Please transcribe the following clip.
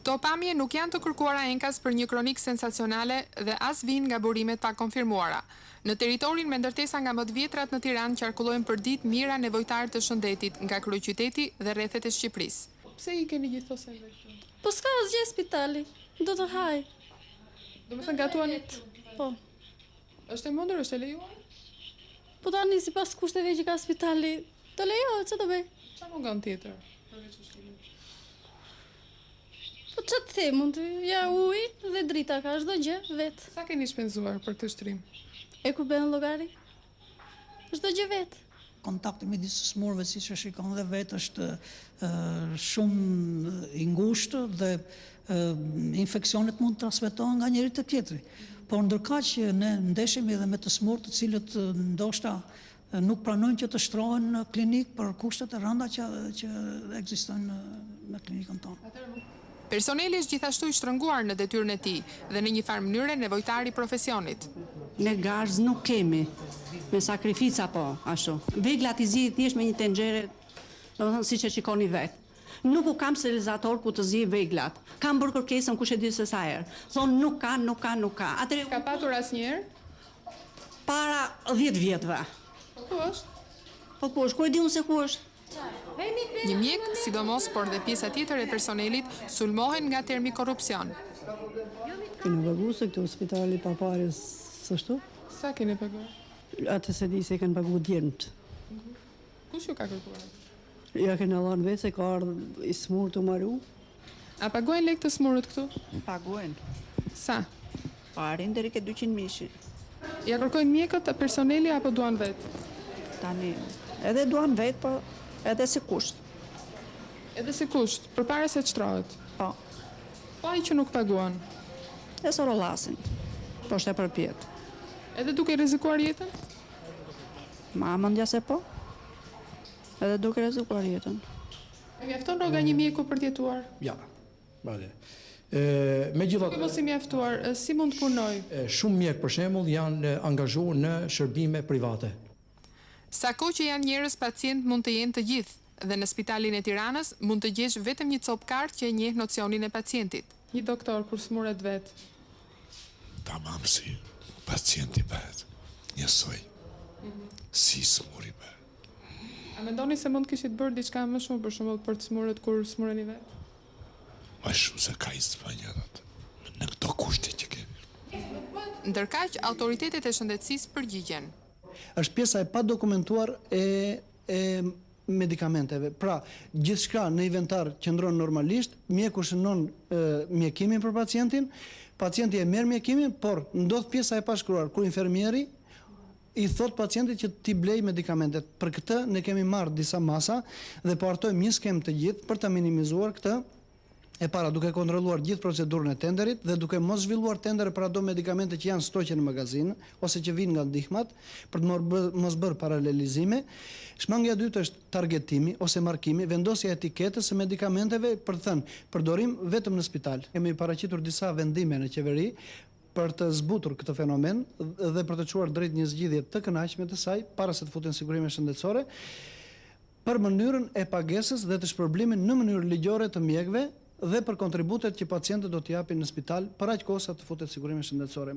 Këto pamje nuk janë të kërkuara enkas për një kronikë sensacionale dhe as vijnë nga burime të pakonfirmuara. Në territorin me ndërtesa nga më të vjetrat në Tiranë qarkullojnë përditë mijëra nevojtarë të shëndetit nga kryeqyteti dhe rrethet e Shqipërisë. Pse i keni gjithë këto sende këtu? Po s'ka asgjë spitali, do të haj. Domethënë gatuani? Po. Është e mundur, është e lejuar? Po tani sipas kushteve që ka spitali, të lejohet, ça të bëj? Ça mungon tjetër përveç ushqimit? Po ça të them, mund të ja ujë dhe drita ka çdo gjë vetë. Sa keni shpenzuar për këtë shtrim? E ku bëhen llogari? Çdo gjë vetë. Kontakti midis të sëmurëve, siç e shikon dhe vetë, është shumë i ngushtë dhe infeksionet mund të transmetohen nga njëri te tjetri. Por ndërkaq ne ndeshemi edhe me të sëmurë të cilët ndoshta nuk pranojnë që të shtrohen në klinikë për kushtet e rënda që që ekzistojnë në klinikën tonë. Personeli është gjithashtu i shtrënguar në detyrën e tij dhe në një farë mënyre nevojtar i profesionit. Ne gaz nuk kemi, me sakrifica po, ashtu. Veglat i ziej thjesht me një tenxhere, domethënë siç e shikoni vetë. Nuk u kam sterilizator ku të ziej veglat. Kam bërë kërkesën kush e di se sa herë. Thonë nuk ka, nuk ka, nuk ka. Atëherë Ka patur asnjëherë? Para dhjetë vjetëve. Po ku është? Po ku është? Ku e di unë se ku është? Një mjek, sidomos por dhe pjesa tjetër e personelit, sulmohen nga termi korrupsion. Kena pagu se këtu spitali pa pare s'ashtu. Sa keni paguar? Atë s'e di se e kanë pagu djemtë. Kush ju ka kërkuar? Ja kena dhanë vetë se ka ardhë i smurë tu maru. A paguajnë lekë të smurët këtu? Paguajnë. Sa? Po arrin deri ke 200 mijëshi. Ja kërkojnë mjekët, personeli apo duan vetë? Tani, edhe duan vetë, po edhe si kusht. Edhe si kusht, përpara se të shtrohet? Po. Po ai që nuk paguan? E sorollasin, poshtë e përpjetë. Edhe duke rrezikuar jetën? Ma mendja se po. Edhe duke rrezikuar jetën. I mjafton rroga një mjeku për të jetuar? Ja, vale. Megjithatë... Duke mos i mjaftuar, si mund të punojë? Shumë mjekë, për shembull, janë angazhuar në shërbime private. Sa kohë që janë njerëz pacientë mund të jenë të gjithë, dhe në spitalin e Tiranës mund të gjesh vetëm një copë kartë që e njeh nocionin e pacientit. Një doktor kur smuret vetë. Tamam si pacienti bëhet, njësoj si i smuri bëhet. A mendoni se mund të kishit bërë diçka më shumë, për shembull, për të smurët kur smureni vetë? Më shumë se kaq s'bën gjë dot, në këto kushte që kemi. Ndërkaq, autoritetet e shëndetësisë përgjigjen. Është pjesa e padokumentuar e e medikamenteve. Pra, gjithçka në inventar qëndron normalisht, mjeku shënon mjekimin për pacientin, pacienti e merr mjekimin, por ndodh pjesa e pashkruar, kur infermieri i thotë pacientit që t'i blejë medikamentet. Për këtë ne kemi marrë disa masa dhe po hartojmë një skemë të gjithë për ta minimizuar këtë, e para duke kontrolluar gjithë procedurën e tenderit dhe duke mos zhvilluar tendere për ato medikamente që janë stoqe në magazinë ose që vijnë nga ndihmat, për të mos bërë paralelizime. Shmangia e dytë është targetimi ose markimi, vendosja e etiketës së medikamenteve për të thënë përdorim vetëm në spital. Kemi paraqitur disa vendime në qeveri për të zbutur këtë fenomen dhe për të çuar drejt një zgjidhje të kënaqshme të saj para se të futen sigurime shëndetësore, për mënyrën e pagesës dhe të shpërblimin në mënyrë ligjore të mjekëve dhe për kontributet që pacientët do të japin në spital për aq kohë sa të futet sigurime shëndetësore.